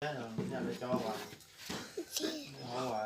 Yog li cov uas, uas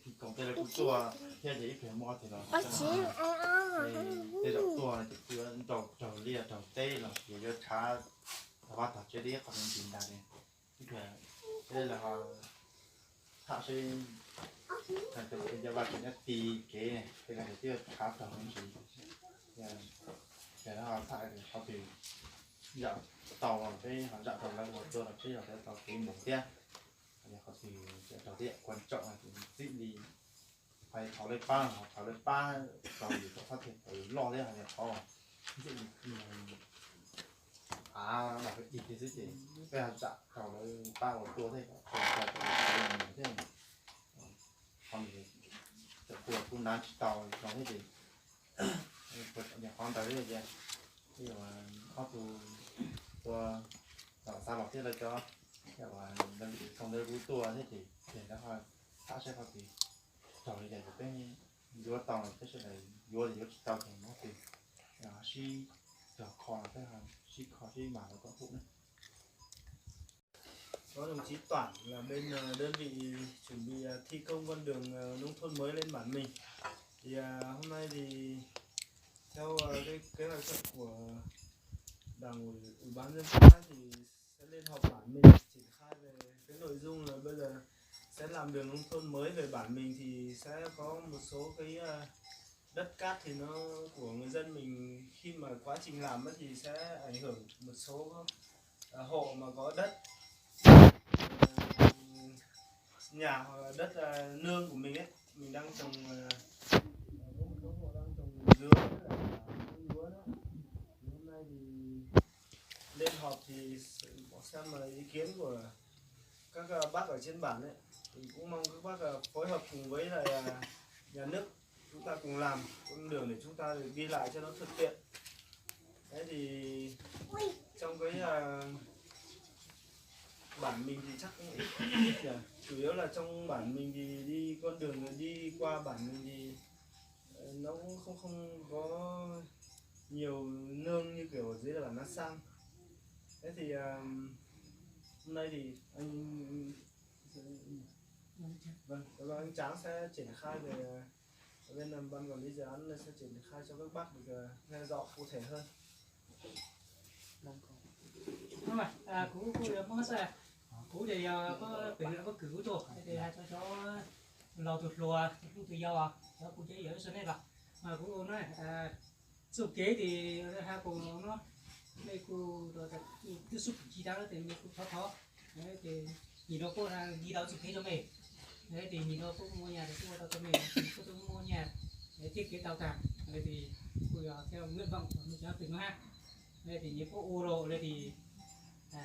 thi koom tej lawv kuj tuaj thiab ces ib pliag muaj ob tug los tej zaum tuaj ces kuj yuav nrau raug liaj raug teb los sis yuav tshav tag vaj tag tsev li qhov me ntsis ntag li. Ib pliag tej lawv ho tham seb cov vaj tsev nyob ti kev tej lawv twb yuav tshav raug me ntsis. Ces lawv ho tham qhov twg zam tau peb ho zam rau lawv ua tuaj los peb ho tau kev mus thiab. Qhov twg raug thiab quan trọng ces txij li hais thov lawv pab, thov lawv pab tau yus rau qhov tiag tau yus loj thiab hais thov ntxim li av los peb dig thiab xwb ces peb ho zam rau lawv pab ua tuaj thiab kom tau tau kev mus thiab. Qhov ntawd kuj nav tsis tau zoo thiab ces qhov ntawd thiab ces ob tug tua xav los thiab lawv cov uas lawv tau ntawd kuj tuaj thiab ces ces lawv ho tham saib qhov twg raug li cas ces peb yuav tau los peb sawv daws yuav, yuav tsis tau ces muab peb sib cog kho los peb ho sib kho sib mam los kom pum na. Có đồng chí Toản là bên ờ, đơn vị chuẩn bị ờ, thi công con đường ờ, nông thôn mới lên bản mình. Thì ờ, hôm nay thì theo ờ, cái kế hoạch của Đảng ủy, Ủy ban nhân xã thì sẽ lên họp bản mình triển khai về cái nội dung là bây giờ sẽ làm đường nông thôn mới về bản mình thì sẽ có một số cái ờ, đất cát thì nó của người dân mình khi mà quá trình làm ấy thì sẽ ảnh hưởng một số ờ, hộ mà có đất ờ, nhà hoặc là đất ờ, nương của mình ấy, mình đang trồng ờ, có một số hộ đang trồng dứa với lại là lúa nữa. Thì hôm nay thì lên họp thì xem là ý kiến của các ờ, bác ở trên bản ấy thì cũng mong các bác ờ, phối hợp cùng với lại ờ, nhà nước chúng ta cùng làm con đường để chúng ta đi lại cho nó thuận tiện. Đấy thì trong cái à, bản mình thì chắc cũng ít, ít nhỉ. Chủ yếu là trong bản mình thì đi con đường đi qua bản mình thì ờ, nó cũng không không có nhiều nương như kiểu ở dưới bản Nam Sang. Thế thì à, hôm nay thì anh vâng, anh Tráng sẽ triển khai về bên ban quản lý dự án sẽ triển khai cho các bác được nghe rõ cụ thể hơn. Kuv kuj yog Hmoob Xaj, kuv ces yog pem huyện Vab Kws kuv tuaj, ces hais rau cov laus tus hluas tus hlub tus yau, cov kuv cov yawm ib tsoom nej los mas kuv ua na, txuj kev ces ha pom no, nej kuj twb xub pum ci dab ces nej kuj thov thov, ces nyim no kuj nki tau txuj kev rau mej, ces nyim no kuj muaj nyaj ces kuj ua tau rau mej, kuj muaj nyaj thiab kev tau tag, ces kuj yog thiab nguyện vọng no cov pem no ha, ces nyim kuj ua rau ces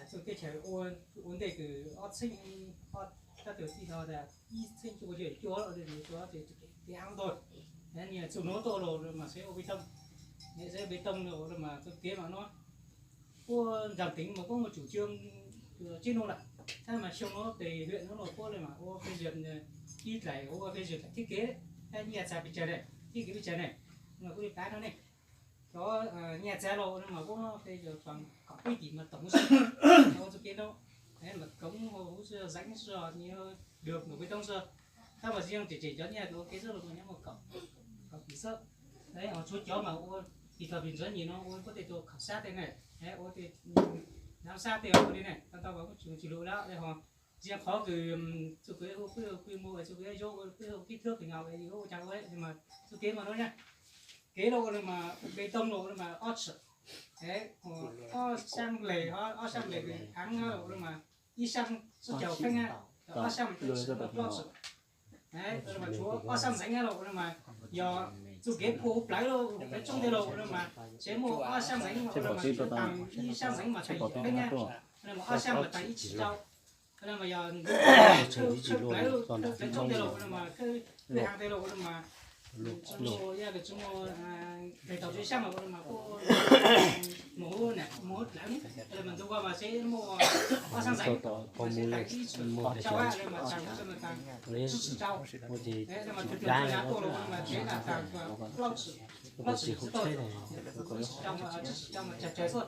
txuj teb chaws ua ntej kws ob txheeb, ob tab tus txij no tas ib txheeb cuaj pua cuaj caum cuaj lawm ces ua kev av ntag, niaj txuj no tuaj los mas seb ua pes tooj, seb pes tooj los mas txuj kev mas no kuj nram teev mas kuj muaj tsum cwm tsib nub lawm, tab mas xyoo no pem huyện no los kuj li mas ua phê duyệt, ib dlaim ua phê duyệt thiết kế, nyiaj txiag pes tsawg ne, thiết kế pes tsawg ne, mas kuj li pab no ne, cov nyiaj txiag los mas kuj phê duyệt txog kaum peb tim mas tổng số, ua txuj kev no, mas cống hồ hút xưa, rãnh xưa, đường đổ bê tông xưa, tab mas riêng chỉ chỉ cov nyiaj ua kev xwb los mas nyob muaj kaum, kaum tim xwb. Ho tshuav cov mas ua kỹ thuật pem ntxuav nyim no ua kuj tej tua khảo sát tej ne, ua tej giám sát tej ua li ne, tau tau mas kuj tsis tsis lus lawm ho. Riêng qhov kws txuj kev ua peb ua quy mô, txuj kev zaub ua peb ua kích thước thì ngầu, ua cas ua mas txuj kev mas no na, kev los ua mas bê tông los ua mas ob tsib, ob xab lej, ob xab lej kws heev los ua mas ib xab tsib caug pheej, ob xab mas plaub tsib, mas tshuav ob xab ntxeev los ua mas yog txuj kev puag plawv los peb tsoob tej los ua mas tseem muaj ob xab ntxeev los ua mas tag ib xab ntxeev mas tag yim pheej, los mas ob xab mas tag ib tsib caug, los mas yog khawb plawv, khawb tsoob tej los ua mas khawb heev tej los ua mas tsis muaj, yog tsis muaj tes taus tsis xyab los ua mas kuj mus, mus dlawb, los mas ntu ko mas seb muaj ob xab ntxeev, mas seb tag ib tsib caug, los mas tag tsib tsib caug, los mas tus tus na tuaj los ua mas tsev na tag plaub tsib, plaub tsib xwb, tsib caug mas tsawg tsawg xwb.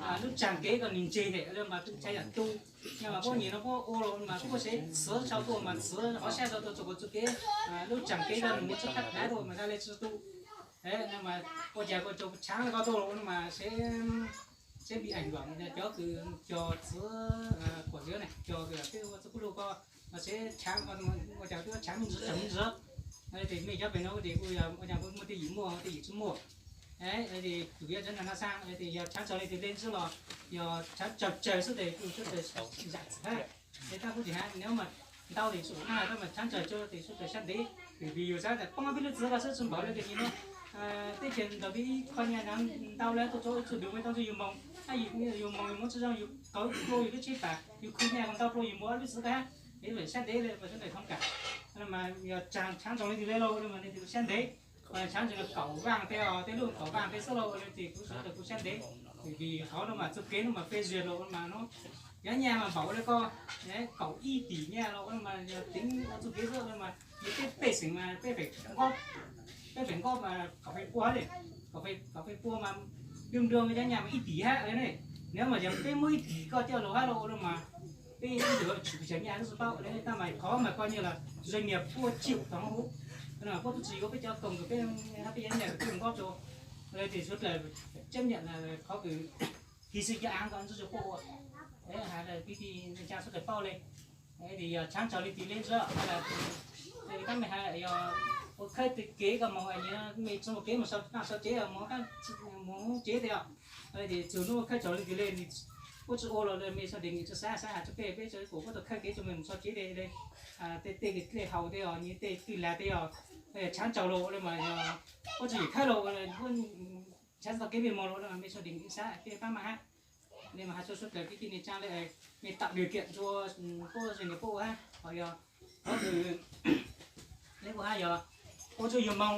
mas lub tsaam kev ko nwg ntseg mas tu tshaj yaam tu. Mas puab nyam no puab ua los mas puab sev txhwv tshaj tuaj mas txhwv qhov sab tshaj tuaj txug kuv txuj kev. Lub tsaam kev ko nwg muaj txuj thab dav tuaj mas dab le tsi tu. Mas ua cas ko tsav tshaav ko tuaj los no mas sev, sev bi aim luam cov kws cog txhwv kuam ywv na, cog kws peb ua txuj kub lug ko, mas sev tshaav ko ua cas twb tshaav me ntsis tshaav me ntsis. Tes mej cov pem no tes kuj yog ua cas muaj tej yim muaj tej yim tsi muaj. Tes tus yuav tsav nag nag xaa tes yog tshaav tsaws li tes le ntsis los yog tshaav tsaws tsaws xwb tes kuj sab tsaws zam txim hab. Tes tab kuj tsis hab, nws mas ntau tes sub nag tab mas tshaav tsaws tsaws tes sab tsaws sab ntev. Vim yus xav tas poob peb lub txwv ko xwb tsi npaum le tes nim no teb chaws ntawd peb ib qho nyaj ntau le tuaj tsuav ib txuj dug me tau txuj yus moog, yus moog yus muab tsi zoo yus kauv dlua yus lub tsheb pas yus khwv nyaj ntau dlua yus muab ob lub txwv ko hab. Tes sab ntev le sab ntev thoob kam. Mas yog tshaav tsaws li tes le lauj mas tes sab ntev. Tshaav tsaws kaum vaaj tej os, tej lub kaum vaaj tej xwb lauj le tes kuv sab tsaws kuj sab ntev. Vim qhov no mas txuj kev no mas peb zia los mas no, yav nyaj mas npaum le ko, kaum ib tim nyaj los mas yog teev ua txuj kev xwb mas yog peb pej xeem mas peb feem nkaub, peb feem nkaub mas kaum feem pua le, kaum feem pua mas nplua nplua yav nyaj mas ib tim hab le ne. Nws mas yog peb muab ib tim koj coj los hab los ua mas peb ib tug tshwm tshwm nyaj lub xub paub le tab mas qhov mas koj nyiaj los zoj niag puab tsim tau huv, puab tub tsi yuav peb cov koom kws peb hab peb yav nyaj kws peb nkaub rua le tes suav dlawg tsab nyam qhov kws hi xwb cov aav ko ntsuj tsuag puab ua. Has peb tij neej tsaa suav dlawg paub le. Tes yog tshaav tsaws li tis le ntsis, tab mej has yog ua khawb kev koj moog, mej tsi muaj kev moog sau tsev, moog tsev tes os. Tes txug nub khawb tsaws li tis le, puab tsi ua los mej sawv daws tsi xav, xav has rua peb, peb kuas puab tau khawb kev rua mej moog sau tsev tes le. Tej tej dlej haus tej os, tej twj lag tej os, tshaav tsaws los le mas yog puab tsi yeem khawb los, tshaav tau kev mej moog los le mas mej sawv daws xav peb pab mas hab. Le mas has rua suav dlawg peb tij neej tsaa le, mej taam điều kiện rua puab zej niam puab ua hab, ho yog qhov kws le ua hab yog ua rua yug moog,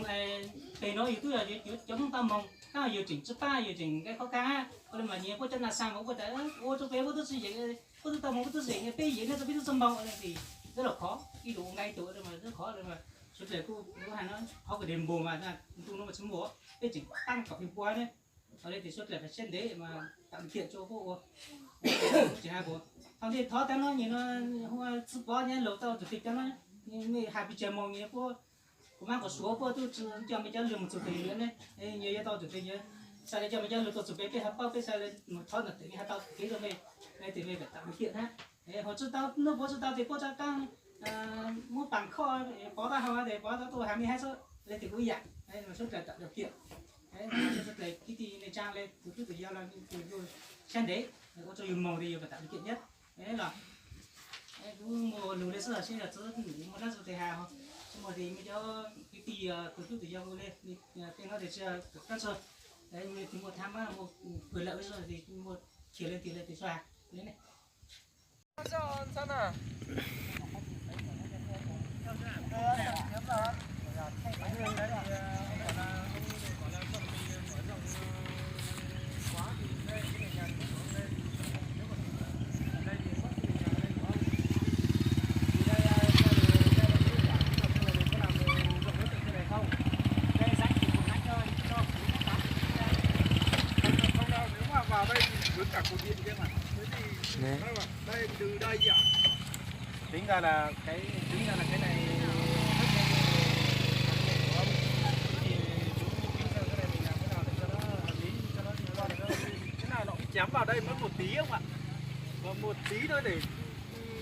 peg nuav yug tub yog cov Hmoob tau moog, tab yug tseem tsi pab yug tseem nqe qhov kag hab, ua le mas nyias puab cov naj xaa mas puab tas ua rua peb puab tub tsi yeem, puab tub tau moog puab tub tsi yeem, peb yeem nyob rua peb tub tsi moog le tes, twb los khov ib tug ua nqe ib tug le mas twb khov le mas suav dlawg kuj ua hab no qhov kws deg npog mas ntu nub mas tsi muaj, peb tseem taab kaum feem pua ne. Ho le tes suav dlawg siab ntev mas taam kiam rua puab ua. Tsis has kuv thaus ntej thov tag no nyem no, hu txwv pov nyab laug tau txug teg cov no, mej has pes tsawg moog nyem puab, kuv mab quas suav puab tub tsi coj mej cov lug moog txug teg yuav ne, nyem yuav tau txug teg yuav, xaav le coj mej cov lug tau txug peg peb has paub peb xaav le moog thov no tes mej has tau kev rua mej, le tes mej pab taam kiam hab. Ho tsi tau nub puab tsi tau tes puab tsi taab muab paas khoj pov tau hau tes pov tau tuaj has mej hab xwb, le tes kuv ib yam, suav dlawg taam kiam. Suav dlawg kwv tij neej tsaa le tus tub tus yawg los tus yug siab ntev, ua rua yug moog tes yug pab taam kiam nyab los. Kuv muaj lug le xwb seb yog txwv muaj dlaab tsi tes has, tsi muaj tes mej cov kwv tij tus tub tus yawg hu le, tej no tes tsi dlaab tsi, mej tes muaj thab mab muaj pawg lawm tes muaj khiav le tes le tes tsi has le ne. Tính ra là cái, tính ra là cái này, cái này thì chú kinh doanh cái này thì làm thế nào để cho nó hợp lý, cho nó đi qua được không? Cái này nó cũng chém vào đây mất một tí không ạ? Và một tí thôi để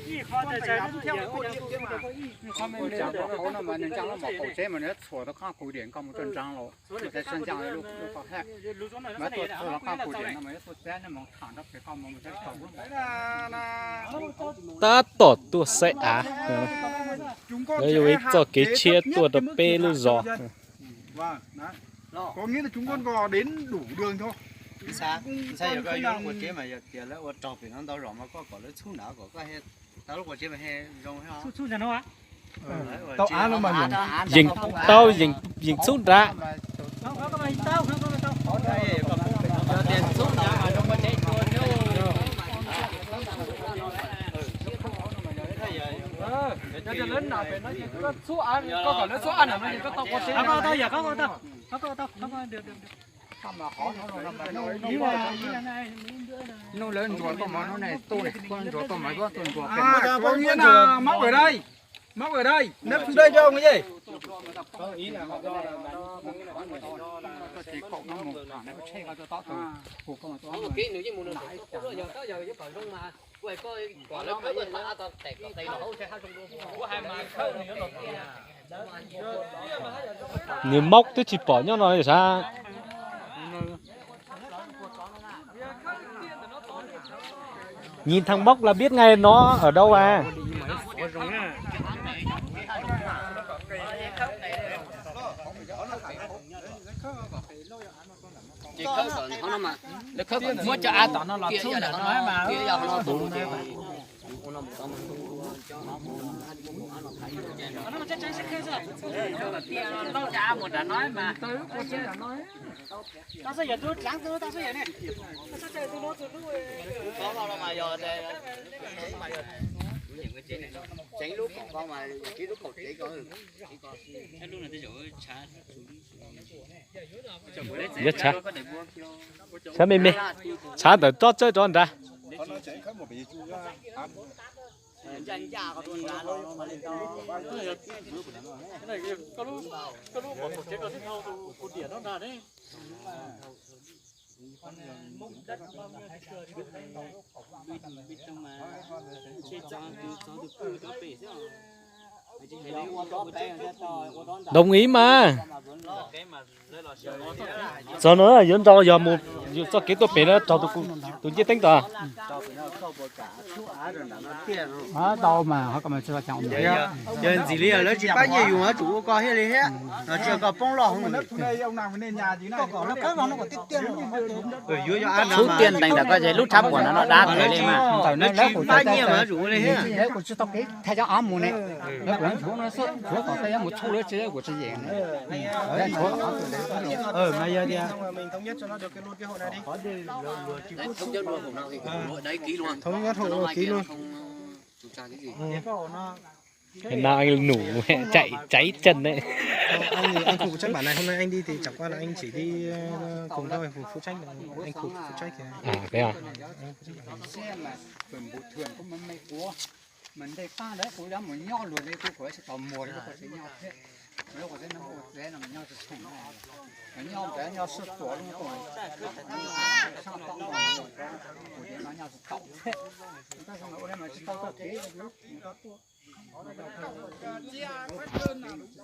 Ib qho txhais txhais lub thib ua ib ua ib. Ua cov mom qhauv no mas nws ntsaj lub mom qhauv tsev mas nws txhuam rau qab qus diam koj mus rau nraag los, mas txhais txhais ntsaj lub qhov hab. Mas tuaj txhuam rau qab qus diam no mas yuav tuaj txhais no mas tham nrog pem koj mus mas txhais txhais lub. Tab tom tuaj saib av, lawv yuav ib txoj kev tshiab tuaj rau peb lub zos. Có nghĩa là chúng con gò đến đủ đường thôi. Yeej tau yeej txhub nrad. Nub lawv ntsuas tau mov, nub ne tuaj ne, tuaj ntsuas tau mov, tuaj ntsuas. Mab ua dai, mab ua dai, neb pw dai rau nws ye. Nws mab twb tsis pom nyob no sav. Nhìn thằng mốc là biết ngay nó ở đâu à. Muab cov av tom no los txhub ntawm no mas. Tau xwb yawg tub dlav tau xwb yawg ne. Tseev lub kaum ko mas, lub kaum tsev ko. Tshav me me, tshav ntawm tsob txawb rov nrad. Đồng ý mà. Txog no yuav nrau yog mus txoj kev tuaj pem no raug tus ncej teeb tod. Yog ntxim li lawv tsis pab nyiaj yus, tsum ua koj thiaj li thiab, tsis yog koj poob loj. Txhub tiaj ntees ntawm koj ces lub tshab puam no no dab kawg li mas. Lawv tsis pab nyiaj mas tsum ua li thiab. Mas yog tias Nó anh ngủ chạy cháy chân đấy. Anh không phụ trách bản này, hôm nay anh đi thì chẳng qua là anh chỉ đi cùng thôi, không phụ trách, anh không phụ trách kìa. À, thế à?